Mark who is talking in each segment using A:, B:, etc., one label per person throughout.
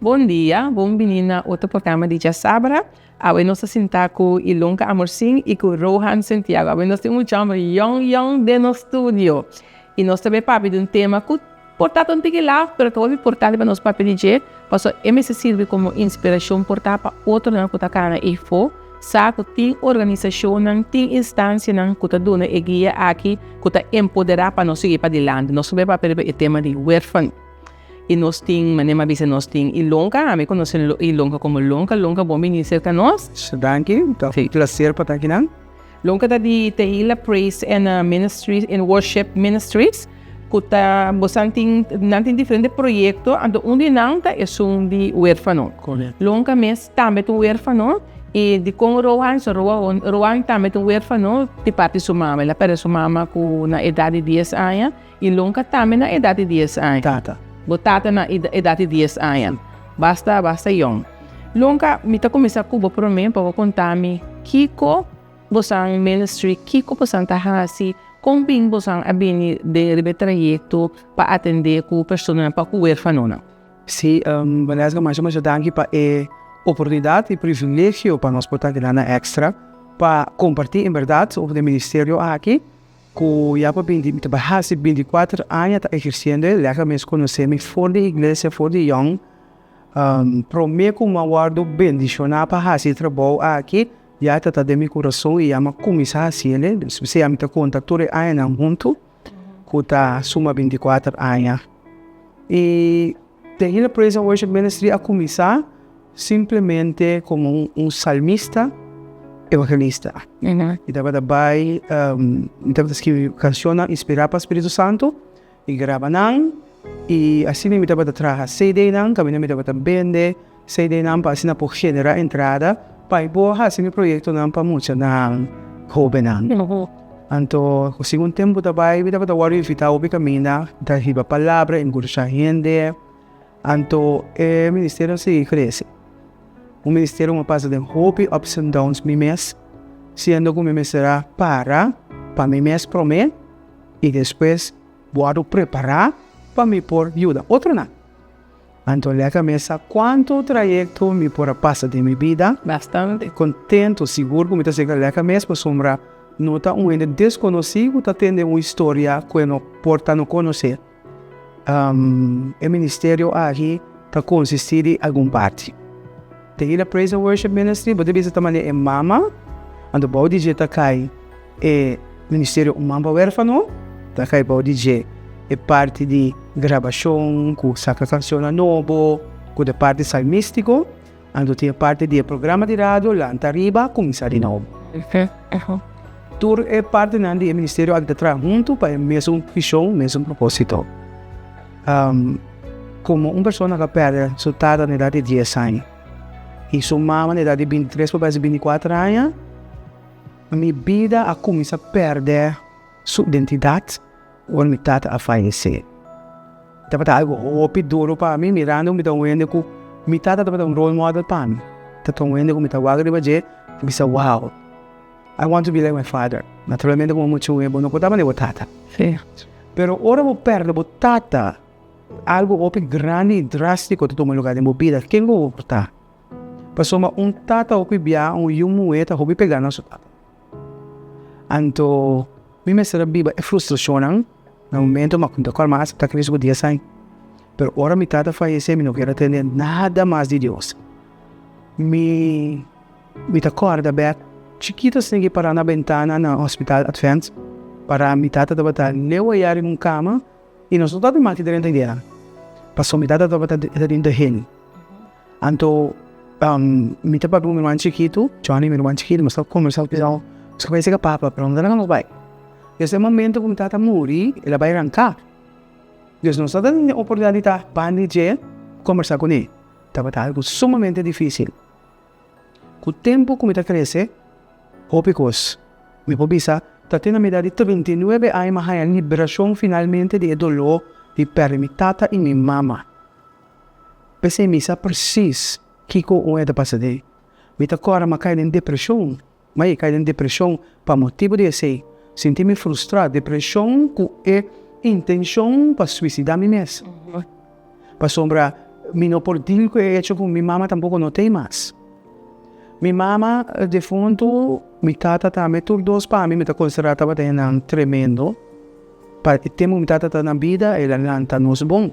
A: Bon dia, bon bini na otro programa di Djasabra. Awe nos ta sinta ku Ilonka Amorsin i ku Rohan Santiago. Awe nos tin un mucha homber yong yong den nos studio. I nos ta bay papia di un tema ku por ta un tiki laf, pero ta hopi importante pa nos papia di dje, pasobra e mester sirbi komo inspirashon por ta pa otronan ku ta kana eyfo sa ku tin organisashonnan, tin instansianan ku ta duna e guia aki ku ta empoderá pa nos sigui padilanti. Nos ta bay papia riba e tema di huerfano. I nos tin, manera mi a bisa, nos tin Ilonka. Ami konosé Ilonka komo Lonka. Lonka, bon bini serka nos.
B: Danki, ta un plaser pa ta akinan.
A: Lonka ta di Tehila Praise and Ministries and Worship Ministries ku ta bosan tin nan tin diferente proyekto anto un di nan ta esun di huerfano. Lonka mes tambe ta un huerfano i dikon Rohan so Rohan tambe ta un huerfano di parti su mama. El a pèrdè su mama ku na edat di dies aña. I Lonka tambe na edat di dies aña.
B: Tata.
A: Bo tata na edat di dies aña. Basta, basta yong. Lonka, mi ta kuminsá ku bo promé pa bo konta mi kiko bosan ministry, kiko bosan ta hasi, kon bin bosan a bini den riba e trayekto pa atendé ku personanan, pa ku wérfanonan.
B: Sí, Vanessa, masha masha danki pa e oportunidat i privilegio pa nos por ta akinan na Extra pa kompartí en bèrdat over di e ministerio aki. Ku ya pa binti, mi ta bai hasi binti kuater aña ta ehersiendo e lèga mes konosé mi for di iglesia, for di yòn. Promé ku mi a wòrdu bendishoná pa hasi e trabou aki, ya ta ta den mi kurason i ya mi a kuminsá hasi el. P'esei mi ta konta tur e añanan huntu ku ta suma binti kuater aña. I Tehila Praise and Worship Ministry a kuminsá simplemente komo un salmista evangelista. Mi tabata bai, mi tabata skibi kanshonnan inspirá pa Spiritu Santu i graba nan i asina mi tabata traha cdnan kaminda mi tabata bende cdnan pa asina por generá entrada pa mi por hasi mi proyektonan pa muchanan hóbennan. Anto segun tempu ta bai mi tabata wòrdu invitá hopi kaminda ta hiba palabra, enkurashá hende. Anto e ministerio a sigui krese. Un ministerio ku a pasa den hopi ups and downs mi mes, siendo ku mi mester a para pa mi mes promé i despues wòrdu prepará pa mi por yuda otronan. Anto leka mi sa kuantu trayekto mi por a pasa den mi bida.
A: Bastante.
B: Kontentu, sigur ku mi ta seka leka mes pasobra no ta un hende deskonosí ku ta tende un historia ku e no por ta no konosé. E ministerio aki ta konsistí di algun parti. Tehila Praise and Worship Ministry, bo ta bisa ta manera e mama, anto bou di dje ta kai e ministerio Un Man pa Wérfano, ta kai bou di dje e parti di grabashon ku saka kanshonnan nobo, ku ta e parti salmístiko. Anto tin e parti di e programa di radio Lanta Riba Kuminsá di Nobo. Tur e partinan di e ministerio aki ta traha huntu pa e mesun vishon, mesun propósito. Komo un persona ku a pèrdè su tata na edat di dies aña i su mama na edat di bintitres pa bai bintikuater aña, mi bida a kuminsá pèrdè su identidat. Ora mi tata a fayesé, tabata algu hopi duru pa mi, mirando mi ta un hende ku mi tata tabata un role model pa mi. Tabata un hende ku mi ta wak riba dje i bisa, wow, I want to be like my father. Naturalmente komo mucha muhé bo no por tabata bo tata. Pero ora bo pèrdè bo tata, algu hopi grandi i drástiko ta tuma lugá den bo bida. Ken ku bo por ta? Pasobra un tata hopi bia un yu muhé ta hopi pegá na su tata. Anto mi mester a biba e frustrashonnan na momento ma ku kòrda mas ta kris ku dies aña. Pero ora mi tata fayesé mi no kier a tende nada mas di Dios. Mi mi ta kòrda bèk chikito asina ki pará na bentana na hospital Advent pará mi tata tabata leu ayá riba un kama i nos no tabata maki drenta idea pasobra mi tata tabata den de hel. Anto mi ta papia ku mi ruman chikitu, Johnny, mi ruman chikitu, nos ta kombersá nos bisa, nos ke bai seka papa, pero no ta laga nos bai. Des e momento ku mi tata muri, el a bai ranká. Des nos no ta tene oportunidat di ta banda di dje kombersá kuné. Tabata algu sumamente difísil. Ku tempu ku mi ta krese, hopi kos. Mi por bisa, ta te na mi edat di 39 aña mi a haña liberashon finalmente di e doló di pèrdè mi tata i mi mama. P'esei mi sa presis kiko un e ta pasa den. Mi ta kòrda mi a kai den depreshon. Mi a yega kai den depreshon pa motibu di esei. Sinti mi frustrá, depreshon ku e intenshon pa suisidá mi mes. Pasobra Mi no por deal ku e hecho ku mi mama tampoko no t'ei mas. Mi mama defuntu, mi tata tambe, tur dos pa mi mi ta konsiderá tabata hendenan tremendo. Pa e tempu ku mi tata ta na bida el a lanta nos bon.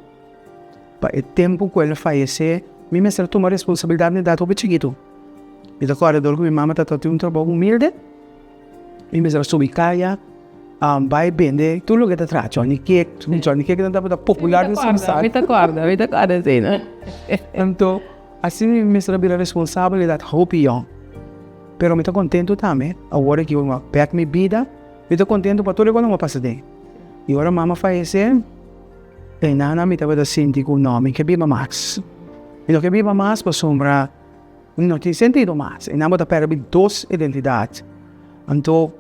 B: Pa e tempu ku el a fayesé mi mester a tuma responsabilidat na edat hopi chikitu. Mi ta kòrda dor ku mi mama ta tin un trabou humilde, mi mester a subi kaya bai bende tur loke ta traha, Johnny cake, Johnny cake nan tabata popular den Sumsar.
A: Mi ta kòrda, mi ta kòrda esei.
B: Anto asina mi mester a bira responsabel edat hopi yòn. Pero mi ta kontentu tambe awor aki mi a bèk mi bida, mi ta kontentu pa tur loke mi a pasa den. I ora mama fayesé, e nana mi tabata sinti ku no, mi ke biba mas. Mi no ke biba mas pasobra mi no tin sentido mas. E nan bo ta pèrdè mi dos identidat. Anto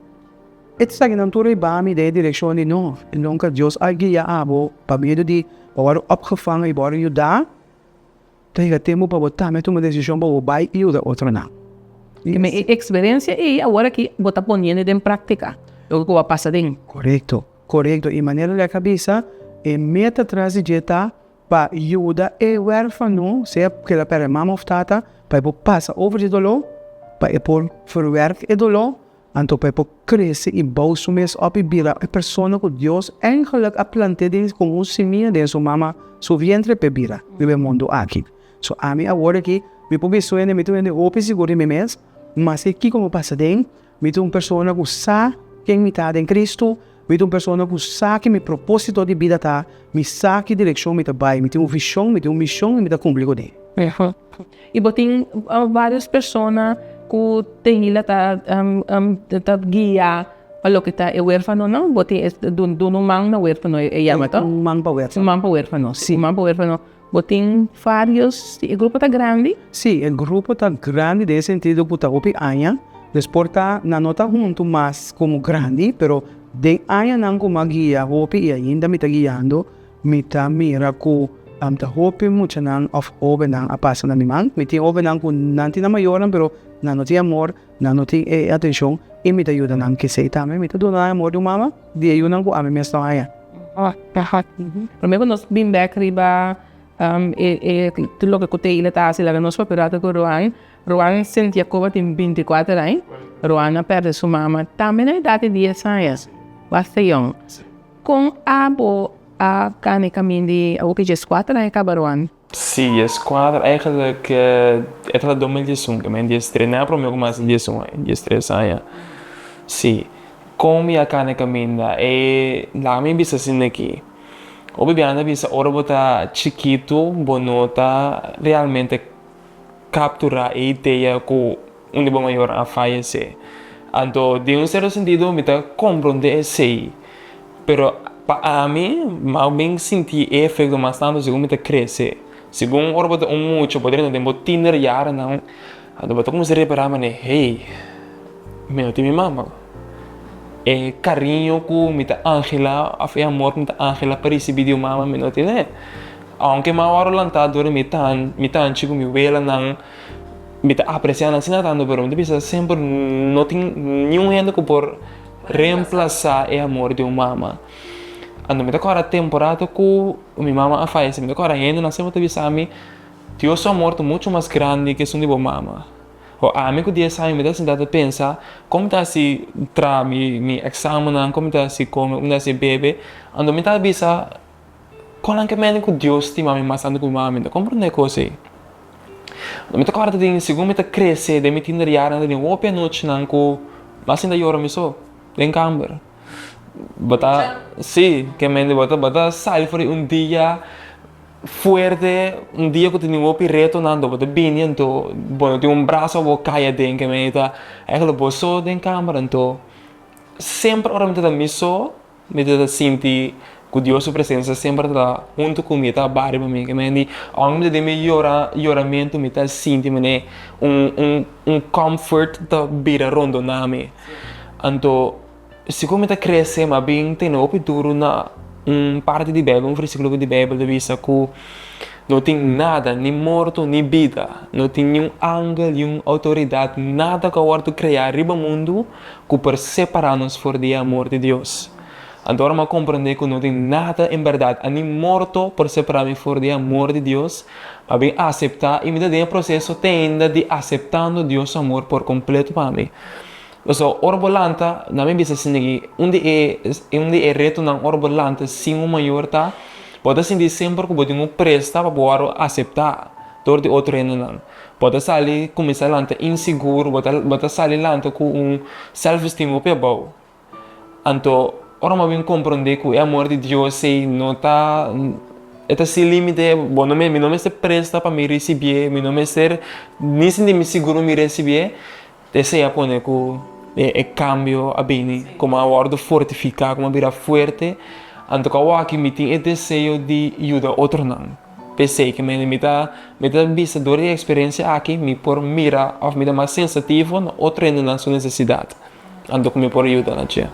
B: e esakinan tur a hiba mi den e direkshon di no, nunka Dios a guia abo pa medio di bo wòrdu opgevangen i bo wòrdu yudá. Ta yega tempu pa bo tambe tuma desishon pa bo bai i yuda otronan.
A: I me e eksperensia ei awor aki bo ta poniendo den práktika, loke ku bo a pasa den.
B: Korekto, korekto. I manera lek a bisa, e meta tras di dje ta pa yuda e wèrfano, sea ku el a pèrdè mama òf tata, pa e por pasa over di e doló, pa e por verwerk e doló Anto pa e por krese i bou su mes op i bira e persona ku Dios eigenlik a plant'é den komo un simia den su mama su vientre p'e bira riba e mundu aki. So ami awor aki mi por bisa hende mi ta un hende hopi sigur di mi mes, maske kiko mi pasa den, mi ta un persona ku sa ken mi ta den Kristu, mi ta un persona ku sa ki mi proposito di bida ta, mi sa ki direkshon mi ta bai, mi tin un vishon, mi tin un mishon i mi ta kumpli kuné.
A: I bo tin varios persona ku Tehila ta ta guia pa loke ta e werfanonan? Bo tin duna un man na werfano e yama to?
B: Un man pa werfano.
A: Un man pa werfano, si. Un man pa werfano. Bo tin varios, e grupo ta grandi?
B: Si, e grupo ta grandi den e sentido ku ta hopi aña. Dus por ta nan no ta huntu mas komo grandi, pero den añanan ku mi a guia hopi i ainda mi ta guiando, Mi ta mira ku ta hopi muchanan òf hóbennan a pasa na mi man. Mi tin hóbennan ku nan tin nan mayornan pero nan no tin amor, nan no tin e atenshon i mi ta yuda nan kesei tambe. Mi ta duna nan e amor di un mama di e yunan ku ami mes no haña.
A: Promé ku nos bin bèk riba e tur loke ku Teila ta hasi laga nos papia rato ku Roan. Roan Sentiacoba tin 24 aña. Roan a pèrdè su mama tambe na edat di dies aña. Basta yòn. Kon abo a kana e kamin di awo ki djeskuater aña kaba Roan?
C: Sí, djeskuater, eigenlijk e tabata 2011, mi a diestres, nada prome ku mas di diesun aña, diestres aña. Sí, kon mi a kana e kaminda? E laga mi bisa asina aki, hopi biaha nan ta bisa ora bo ta chikitu bo no ta realmente kapturá e idea ku un di bo mayornan a fayesé. Anto den un sierto sentido mi ta komprondé esei, pero pa ami mi a bin sinti e efekto mas tantu segun mi ta krese. Segun ora bo ta un mucha bo ta drenta den bo tiner yarennan, anto bo ta kuminsá repará manera hey, mi no tin mi mama. E kariño ku mi ta anhelá òf e amor ku mi ta anhelá pa risibí di un mama mi no tene. Aunke mi a wòrdu lantá dor di mi tan mi tanchi ku mi welanan, mi ta apresiá nan asina tantu, pero mi ta bisa semper no tin niun hende ku por remplasá e amor di un mama. Anto mi ta kòrda temporada ku mi mama a fayesé, mi ta kòrda hendenan semper ta bisa mi, Dios su amor ta muchu mas grandi ku esun di bo mama. Ho ami ku dies aña mi ta sinta ta pensa kon mi ta hasi traha mi èksamennan, kon mi ta hasi kome, kon mi ta hasi bebe, anto mi ta bisa. Kon nan ke mende ku Dios stima mi mas tantu ku mi mama? Mi ta komprendé e kos ei. Mi ta kòrda den segun mi ta krese den mi tinder yara nan ta den hopi anochinan ku mi a sinta yora mi so den kamber. Bo ta, si, ke mende bo ta bo ta sali for di un dia fuerte, un dia ku tin hopi retonan, anto bo ta bini anto bo no tin un brasa pa bo kai aden, ke mende ta eigenlijk bo so den kamber. Anto semper ora mi ta mi so. Mi ta sinti ku Dios su presensia semper ta huntu ku mi, e ta bari pa mi. Aunke mi ta den mi yora yoramentu mi ta sinti manera un un un comfort ta bira rondona mi. Anto segun mi ta krese mi a bin tene hopi duru na un parti di beibel, un versikulo di beibel ta bisa ku no tin nada, ni morto ni bida, no tin niun angel, niun outoridat, nada ku a wòrdu krea riba mundu ku por separá nos for di e amor di Dios. Anto ora mi a komprendé ku no tin nada en bèrdat, ani morto por separá mi for di e amor di Dios, mi a bin aseptá i mi ta den e proseso te ainda di aseptando Dios su amor por kompleto pa mi. Pasobra ora bo lanta, na mi bisa asina aki, un di e un di e retonan ora bo lanta sin un mayor ta, bo ta sinti semper ku bo tin un presta pa bo wòrdu aseptá dor di otro hendenan. Bo ta sali kuminsá lanta insigur, bo ta bo ta sali lanta ku un self-esteem hopi abou. Anto, ora bo a bin komprondé ku e amor di Dios ei no ta, e ta sin límite, bo no mi no mester presta pa mi risibié, mi no mester ni sinti mi sigur pa mi risibié, esei a pone ku e kambio a bini, ku mi a wòrdu fortifiká, ku mi a bira fuerte. Anto ku awor mi tin e deseo di yuda otronan. P'esei ku mi ta mi ta bisa dor di e eksperensia aki mi por mira òf mi ta mas sensativo na otro hendenan su nesesidat. Anto ku mi por yuda na dje.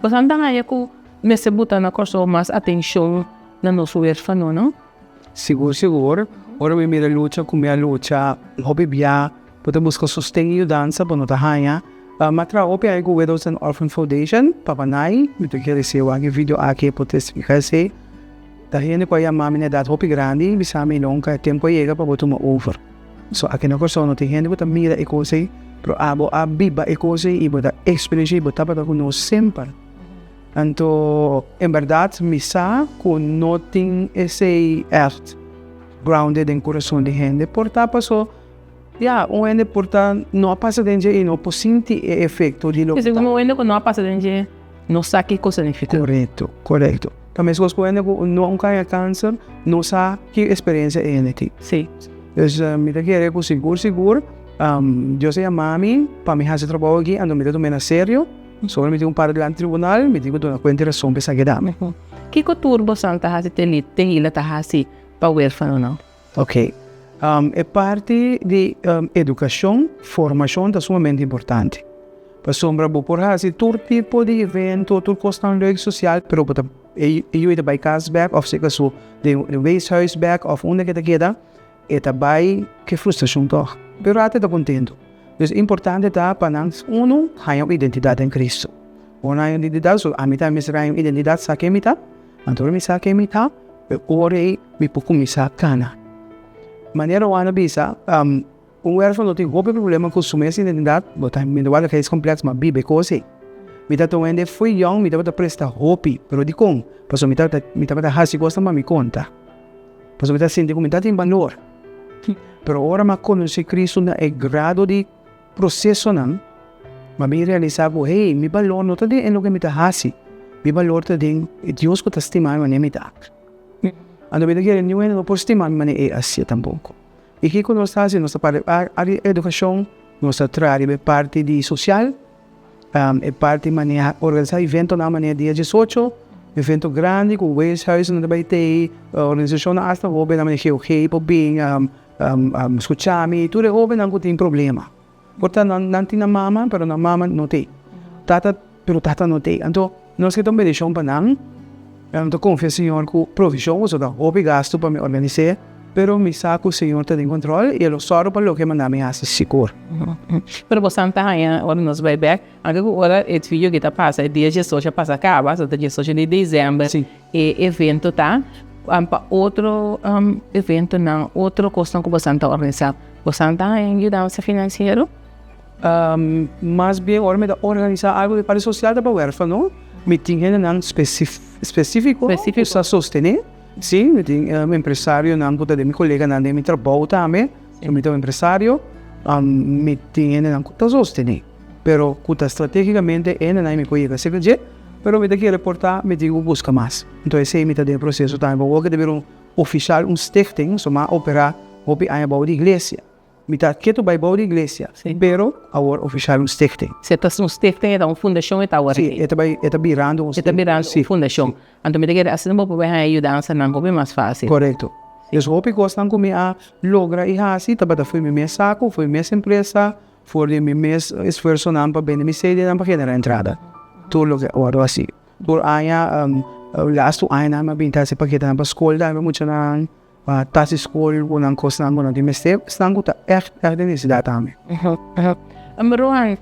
A: Boso ta haña ku mester buta na Kòrsou mas atenshon na nos wérfanonan?
B: Sigur sigur, ora mi mira lucha ku mi a lucha hopi bia, bo ta buska sosten i yudansa bo no ta haña. Mi a traha hopi aña ku Widows and Orphan Foundation, Papa Nai, mi ta kere si e wak e video aki e por testifiká esei. Ta hende ku a yama mi na edat hopi grandi i bisa mi, Lonka, e tempu a yega pa bo tuma over. So aki na Kòrsou no tin hende ku ta mira e kos ei, pero abo a biba e kos ei i bo ta eksperenshá i bo tabata ku nos semper. Anto en bèrdat mi sa ku no tin esei ègt grounded den kurason di hende. Por ta paso, ya, un hende por ta no a pasa den dje i no por sinti e efekto di loke ta.
A: Un hende ku no a pasa den dje no sa kiko signifiká.
B: Korekto, korekto. Ta meskos ku hende ku no a haña kanser no sa ki eksperensia e hende tin.
A: Sí.
B: Dus mi ta kere ku sigur sigur Dios a yama mi pa mi hasi e trabou aki, anto mi ta tum'é na serio. Sobra mi tin un par dilanti tribunal, mi tin ku duna kuenta i rason pa esaki dami.
A: Kiko tur bosan ta hasi Tehila ta hasi pa wérfanonan?
B: Ok. E parti di edukashon, formashon ta sumamente importante. Pasobra bo por hasi tur tipo di evento, tur kosnan leuk sosial, pero bo ta e yu ta bai kas bek òf si kaso den un weeshuis bek òf unda ke ta keda, e ta bai ku e frustrashon tòg. Pero ata e ta kontentu. Dus importante ta pa nan unu haña un identidat den Kristu. Bo no haña un identidat, so ami tambe mester haña un identidat, sa ken mi ta. Anto ora mi sa ken mi ta, e ora ei mi por kuminsá kana. Manera Juan a bisa, un wèrfano tin hopi problema ku su mes identidat, bo ta minderwaardigheidskompleks, ma biba e kos ei. Mi tabata un hende fo'i yòn, mi tabata presta hopi, pero dikon? Pasobra mi tabata mi tabata hasi kosnan pa mi konta, pasobra mi tabata sinti ku mi tabatin balor. Pero ora mi a konosé Kristu na e grado di prosesonan, mi a bin realisá ku, hey, mi balor no ta den e loke mi ta hasi, mi balor ta den e Dios ku ta stima mi manera mi ta. Anto mi ta kere niun hende no por stima mi manera e hasié tampoko. I kiko nos ta hasi? Nos ta parti área di edukashon, nos ta traha riba e parti di sosial, e parti manera organisá eventonan manera dia diesocho, evento grandi ku weeshuizennan ta bai tei, organisashonnan asta hóbennan manera GOG por bin skucha mi, tur e hóbennan ku tin problema. Por ta nan tin nan mama pero nan mama no tei, tata pero tata no tei. Anto nos ke ta un bendishon pa nan, mi ta konfia Señor ku provishon pasobra ta hopi gastu pa mi organis'é, pero mi sa ku Señor ta den kontròl i e lo sòru pa loke e manda mi hasi sigur.
A: Pero bosan ta haña ora nos bai bèk, anke ku ora e video aki ta pasa e dia diesocho a pasa kaba, so ta diesocho di desèmber e evento ta, pa otro eventonan, otro kosnan ku bosan ta organisá, bosan ta haña yudansa finansiero?
B: Mas bien ora mi ta organisá algu di parti sosial ta pa wèrfano, mi tin hendenan spesífiko ku sa sostené, sí, mi tin empresarionan ku ta den mi koleganan den mi trabou tambe, mi ta un empresario, mi tin hendenan ku ta sostené, pero ku ta stratégikamente e hendenan mi por yega serka dje, pero mi ta kere por ta mi tin ku buska mas. Enton esei mi ta den e proseso tambe, pasobra awor ta bira un ofishal, un stichting, so mi a operá hopi aña bou di iglesia. Mi ta ketu bai bou di iglesia, pero awor ofishal un stichting.
A: Si e ta un stichting, e ta un fundashon e ta awor
B: aki. Si, e ta bai, e ta birando un
A: stichting. E ta birando un fundashon. Anto mi ta kere asina bo por bai haña yudansanan hopi mas fásil.
B: Korekto. Dus hopi kosnan ku mi a logra i hasi tabata for mi mes saku, for mi mes empresa, for di mi mes esfuersonan pa bende mi sedenan pa generá entrada. Tur loke a wòrdu hasi. Tur aña, lastu añanan mi a bin ta hasi paketenan pa skol tambe pa muchanan. Pa tas di skol ku nan kosnan ku nan tin mester, esnan ku ta ègt ègt den nesesidat tambe.
A: Rohan,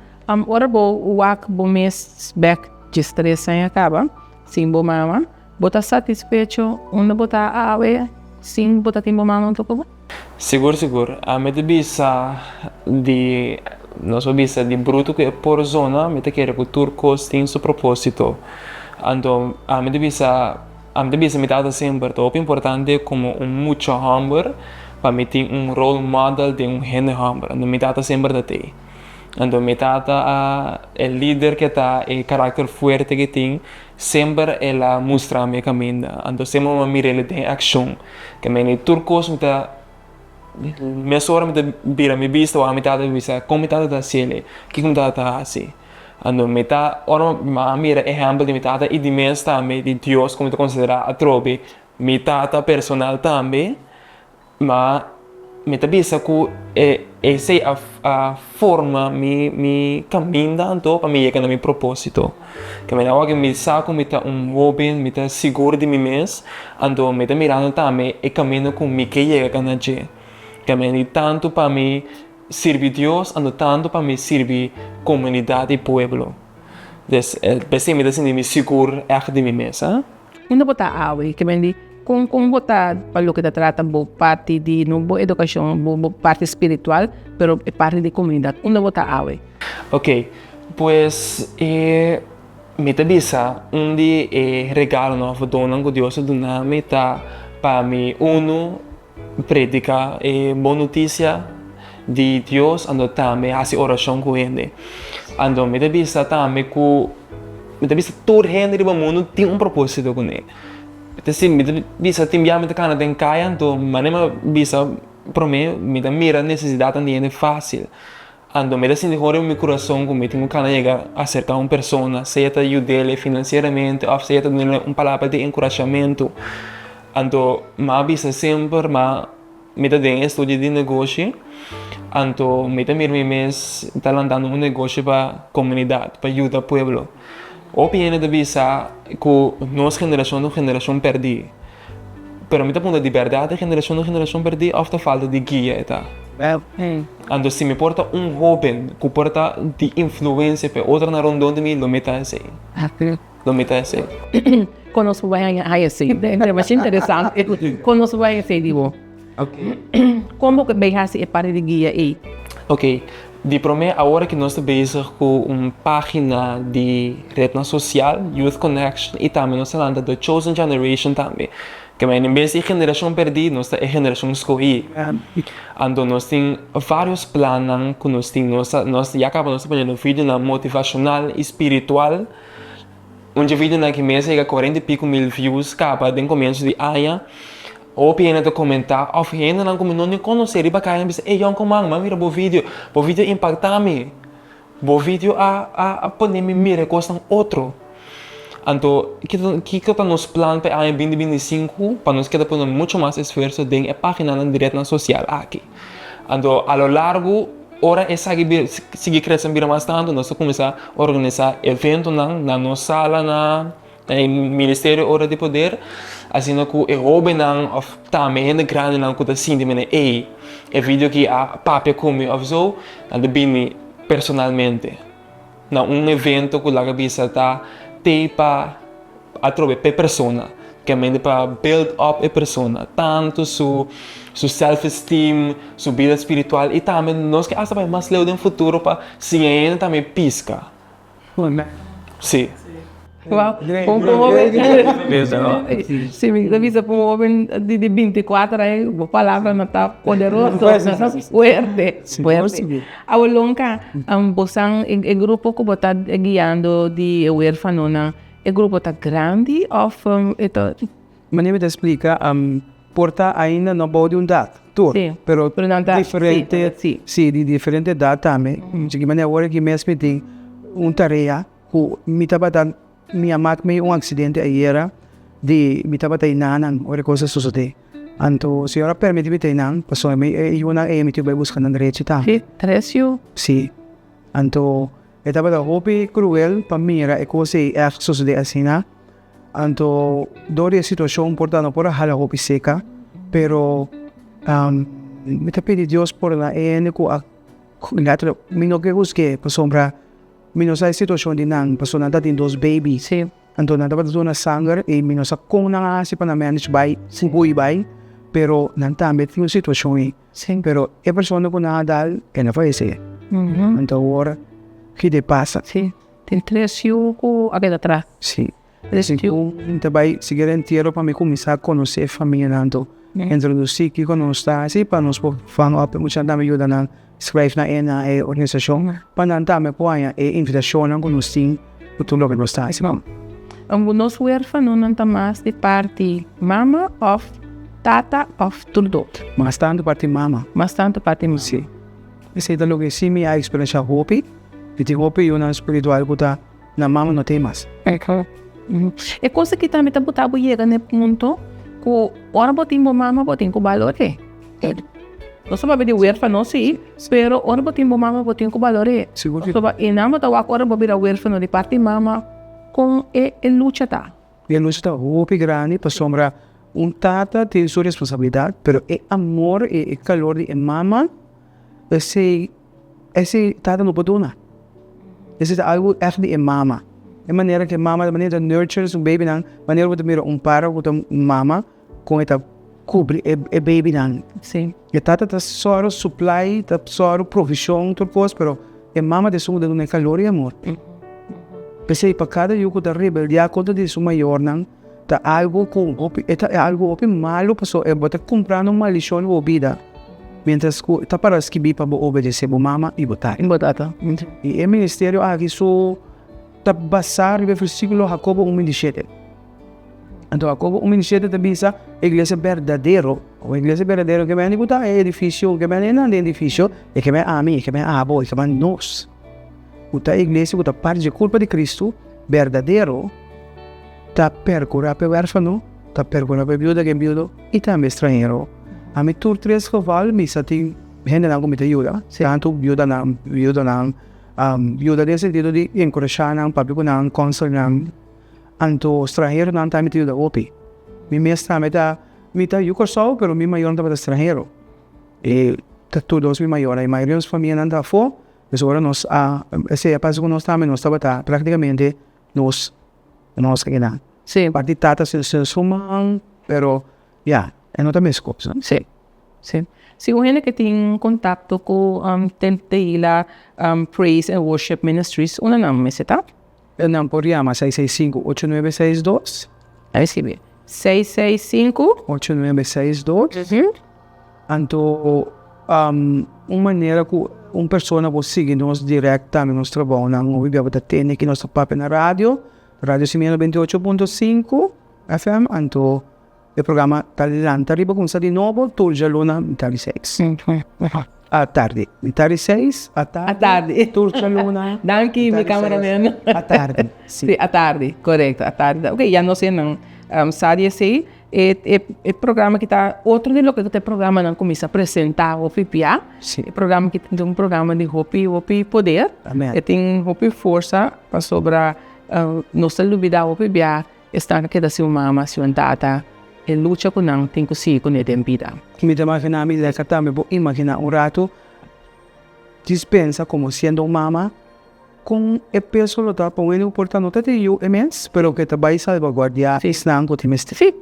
A: ora bo wak bo mes bèk djes tres aña kaba, Sin bo mama, bo ta satisfecho unda bo ta awe sin bo ta tin bo mama hunto ku bo?
C: Sigur sigur. Ami ta bisa di, nos por bisa di bruto ku e por zona, mi ta kere ku tur kos tin su proposito. Anto ami ta bisa, ami ta bisa mi tata semper ta hopi importante komo un mucha hòmber pa mi tin un role model den un hende hòmber. Anto mi tata semper ta tei. Anto mi tata a e lider ke ta, e karakter fuerte ke tin, semper el a mustra mi e kaminda. Anto semper mi a mira el den akshon. Ke meni tur kos mi ta mesora mi ta bira mi bista wak mi tata mi bisa kon mi tata ta hasi el, kiko mi tata ta hasi. Anto mi ta ora mi a mira ehèmpel di mi tata i di mes tambe di Dios ku mi ta konsiderá atrobe mi tata personal tambe. Ma mi ta bisa ku e esei a a forma mi mi kaminda anto pa mi yega na mi propósito. Ke mi awor mi sa ku mi ta un hóben, mi ta sigur di mi mes, anto mi ta mirando tambe e kaminda ku mi ke yega na dje. Ke mi di tantu pa mi sirbi Dios, anto tantu pa mi sirbi komunidat i pueblo. Des p'esei mi ta sinti mi sigur ègt di mi mes.
A: Unda bo ta awe? Ke men di, kon kon bo ta pa loke ta trata bo parti di no bo edukashon, bo bo parti spiritual, pero e parti di komunidat. Unda bo ta awe?
C: Ok, pues e mi ta bisa un di e regalonan òf donnan ku Dios a duna mi ta pa mi unu Predica e bon noticia di Dios anto tambe haci oracion cu hende. Anto mi ta bisa tambe cu mi ta bisa tur hende riba mundo tin un proposito cune. Mi ta mi ta bisa tin bia mi ta cana den caya anto manera mi a bisa prome mi ta mira necesidadnan di hende facil. Anto mi ta sinti hopi riba mi kurason ku mi tin ku kana yega aserka un persona, sea ta yud'é finansieramente òf sea ta dun'é un palabra di enkurashamentu. Anto mi a bisa semper ma mi ta den estudio di negoshi, anto mi ta mira mi mes ta lantando un negoshi pa komunidat, pa yuda pueblo. Hopi hende ta bisa ku nos generashon ta un generashon pèrdí. Pero mi ta puntra di bèrdat e generashon ta un generashon pèrdí òf ta falta di guia e ta? Anto si mi por ta un hóben ku por ta di influensia pa e otronan rondon di mi, lo mi ta esei. Lo mi ta esei.
A: Kon nos por bai haña esei? Ta masha interesante. Kon nos por bai haña esei di bo? Kon bo bai hasi e parti di guia ei?
C: Ok, di promé awor ki nos ta bezig ku un página di retnan sosial, Youth Connection, i tambe nos ta lanta The Chosen Generation tambe. Ke men en bes di generashon pèrdí nos ta e generashon skohí. Anto nos tin vários plannan ku nos tin. Nos ta nos ya kaba nos ta poniendo videonan motivashonal i spiritual. Un dje videonan ki mes a yega kuarenta i piku mil views kaba den komienso di aña. Hopi hende ta komentá òf hendenan ku mi no ni konosé riba kaya mi bisa, ey yònkuman, mi a mira bo video, bo video a impaktá mi, bo video a a pone mi mira e kosnan otro. Anto kiko ta nos plan pa e aña binti binti sinku? Pa nos keda pone mucho mas esfuerso den e páginanan di retnan sosial aki. Anto a lo largu ora esaki sigui krese bira mas tantu nos ta kuminsá organisá eventonan na nos sala na E Ministerio Ora di Poder, asina ku e hóbennan òf tambe hende grandinan ku ta sinti manera ey e video aki a papia ku mi òf so, nan ta bini personalmente na un evento ku laga bisa ta tei pa atrobe p'e persona, kende pa build up e persona, tantu su su self esteem, su bida spiritual i tambe nos ke asta bai mas leu den futuro pa siña hende tambe piska. Sí.
A: Wow, un hoben. Sí, mi ta bisa pa un hoben di binticuatro aña, bo palabranan ta poderoso, fuerte, fuerte. Awor Lonka, bo san e grupo ku bo ta guiando di e huerfanonan, e grupo ta grandi òf e ta.
B: Manera mi ta splika, por ta ainda no bou di un dat tur, pero diferente, si, di diferente edat tambe. Dje ki manera awor aki mes mi tin un tarea ku mi tabata, mi a mak mi un aksidente ayera di mi tabata einan ora e kos a sosodé. Anto señor a permití mi ta einan pasobra mi e yunan ei mi tin ku bai buska nan derecho tambe.
A: Tres yu?
B: Si. Anto e tabata hopi kruel pa mira e kos ei ègt sosodé asina. Anto dor di e situacion por ta no por a hala hopi seca, pero mi ta pidi Dios por na e hende cu a mi no ke huzgue pasobra mi no sa e situacion di nan pasobra nan ta tin dos baby. Anto nan tabata duna sanger i mi no sa kon nan a hasi pa nan manage bai hui bai, pero nan tambe tin un situashon ei. Pero e persona ku nan a dal e no fayesé. Anto awor ki ta pasa?
A: Sí, tin tres yu ku a keda atras.
B: Sí. Segun mi ta bai sigui el entiero pa mi kuminsá konosé e famianan anto introdusí kiko nos ta hasi pa nos por fang op e muchanan tambe yuda nan skrèf nan e na e organisashon pa nan tambe por haña e invitashonnan ku nos tin ku tur loke nos ta hasi.
A: Nos huerfanonan ta mas di parti mama òf tata òf tur dos?
B: Mas tantu parti mama.
A: Mas tantu parti mama.
B: Sí. Esei ta loke sí mi a eksperenshá hopi. Mi tin hopi yunan spiritual ku ta. Na mama no tin mas.
A: E kos aki tambe ta buta bo yega na e punto ku ora bo tin bo mama bo tin ku balor'é. Nos ta papia di huerfano si, pero ora bo tin bo mama bo tin ku balor'é. Pasobra e nan bo ta wak ora bo bira huerfano di parti mama kon e lucha ta.
B: E lucha ta hopi grandi pasobra un tata tin su responsabilidat pero e amor i e kalor di e mama esei. Esei tata no por duna. Esei ta algu ègt di e mama. E manera ku e mama, e manera ta nurture su babynan, manera ku ta mira un para ku ta un mama kon e ta kubri e babynan.
A: Sí.
B: E tata ta sòru supply, ta sòru provishon, tur kos, pero e mama ta esun ku ta duna e kalor i amor. P'esei pa kada yu ku ta rebeldiá kontra di su mayornan ta algu ku hopi, e ta algu hopi malu pasobra bo ta kumprando un maldishon den bo bida. Mientras ku ta para skibí pa bo obedesé bo mama i bo tata.
A: Bo tata.
B: I e ministerio aki su ta basá riba e versíkulo Hakobo un bintishete. Anto Hakobo un bintishete ta bisa e iglesia berdadero, o e iglesia berdadero ke mende ku ta e edifisio, ke mende nan den edifisio, e ke men ami, e ke men abo, e ke men nos. Ku ta e iglesia ku ta parti dje kurpa di Kristu berdadero ta perkurá pa e wèrfano, ta perkurá pa e biuda ku e biudo i tambe e stranhero. Ami tur tres geval mi sa tin hendenan ku mi ta yuda, tantu biudanan, biudonan, yuda den sentido di enkurashá nan, papia ku nan, konsel nan. Anto stranheronan tambe mi ta yuda hopi. Mi mes tambe ta, mi ta yu Kòrsou pero mi mayornan tabata stranhero. E ta tur dos mi mayornan, e mayoria di nos famianan ta afó, pues ora nos a, esei a pasa ku nos tambe, nos tabata praktikamente nos nos a keda.
A: Sí.
B: Parti tata su su man, pero ya, e no ta mes kos.
A: Sí, sí. Si un hende ke tin kontakto ku Teila Praise and Worship Ministries, unda nan mester ta?
B: Nan por yama seis seis sinku ocho nuebe seis dos.
A: A skibi, seis seis sinku.
B: Ocho nuebe seis dos. Anto un manera ku un persona por sigui nos dirèkt tambe nos trabounan hopi bia bo ta tende ki nos ta papia na radio, Radio Simia 98.5 FM, anto e programa ta lanta riba kumsa di nobo tur djaluna mitar di seis atardi, mitar di seis
A: atardi
B: tur djaluna
A: Danki mi cameraman.
B: Atardi,
A: si. Atardi, korekto, atardi. Ok, ya nos hendenan sa di esei. E e e programa ki ta otro di loke ku ta e programanan kuminsá presentá hopi bia.
B: Sí.
A: E programa ki ta un programa di hopi hopi poder.
B: Amen.
A: E tin hopi forsa pasobra nos ta lubidá hopi bia esnan ku keda sin un mama, sin un tata, e lucha ku nan tin ku sigui kuné den bida.
B: Mi ta imaginá mi leka tambe por imaginá un ratu djis pensa komo siendo un mama. Kon e peso lo ta pa un hende ku por ta no ta tin yu e mes, pero ku e ta bai salbaguardiá esnan ku tin mester?
A: Sí,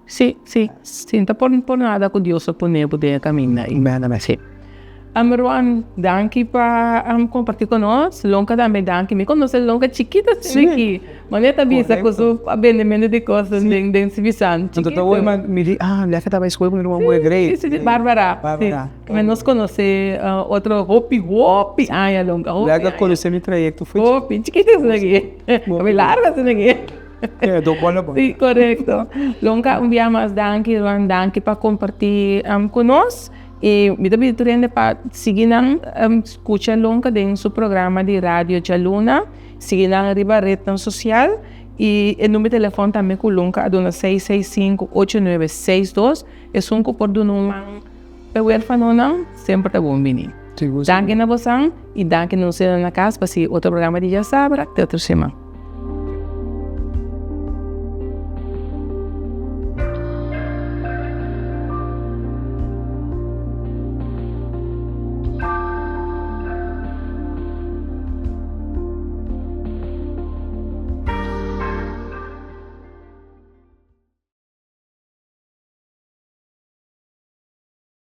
A: sí, sí. Sí, no ta por por nada ku Dios a pone bo den e kaminda ei.
B: Amen, amen.
A: Sí. Roan, danki pa kompartí ku nos. Lonka tambe danki. Mi konosé Lonka chikito asina aki. Manera ta bisa ku su bendementu di kos den den Sibisan.
B: Anto ta hoy mi di, ah, lèk a tabata skol ku mi ruman muhé Grace.
A: Sí, sí, sí, Barbara.
B: Barbara.
A: Mi nos konosé otro hopi hopi aña longa hopi aña.
B: Lèk a konosé mi trayekto fu
A: Hopi chikitu esaki hopi largu esaki.
B: Do bola bon.
A: Si korekto. Longa un bia mas danki Ruan danki pa kompartí ku nos i mi ta pidi tur hende pa sigui nan skucha Lonka den su programa di radio djaluna sigui nan riba retnan sosial i e number di telefòn tambe ku Lonka a duna seis seis sinku ocho nuebe seis dos esun ku por duna un man. E huerfanonan semper ta bon bini. Danki na bosan y danki na nos na cas pa sigui otro programa di Djasabra te otro siman.